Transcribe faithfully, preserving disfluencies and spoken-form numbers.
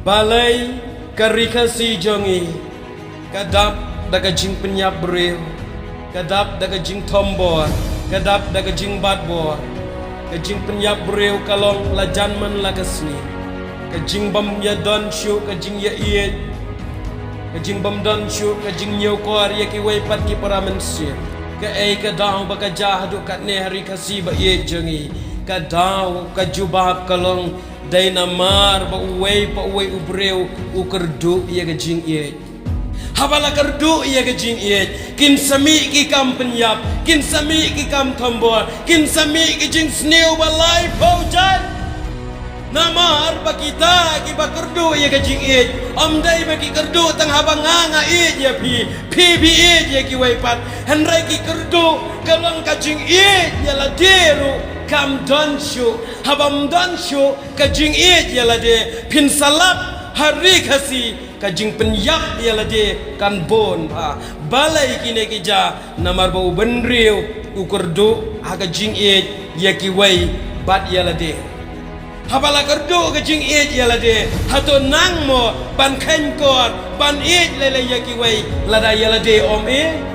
Balei ka Ri Khasi jong ngi ka dap da ka jingpynïap briew, ka dap da ka jingthombor, ka dap da ka jingbatbor. Ka jingpynïap briew ka long la jan man la ka sngi. Ka jingbym ïadon shuh, ka jingïaieit, ka jingbym don shuh ka jingñiewkor ïa kiwei pat ki para mynsiem. Kaei ka daw ba ka jia haduh katne ha Ri Khasi ba ïeit jong ngi? Ka daw, ka jubab ka long, dei namar ba uwei pa uwei u briew u kyrduh ïa ka jingïeit. Haba la kyrduh ïa ka jingïeit, kin sa mih ki kam pynïap, kin sa mih ki kam thombor, kin sa mih ki jingsniew ba laiphew jait. Namar ba kita kiba kyrduh ïa ka jingïeit, ym dei ba ki kyrduh tang haba nga nga ïeit ïa phi, phi phi ïeit ïa kiwei pat. Hynrei ki kyrduh ka long ka jingïeit ïa lade ruh kam don shuh. Haba ym don shuh ka jingïeit ïa lade, phin sa lap ha Ri Khasi ka jingpynïap ïa lade kan bun bha. Balei kine ki jia? Namar ba u bynriew u kyrduh ha ka jingïeit ïa kiwei bad ïa lade. Haba la kyrduh ka jingïeit ïa lade, hato nang mo ban kheiñkor, ban ïeit lei lei ïa kiwei lada ïa lade ym ïeit?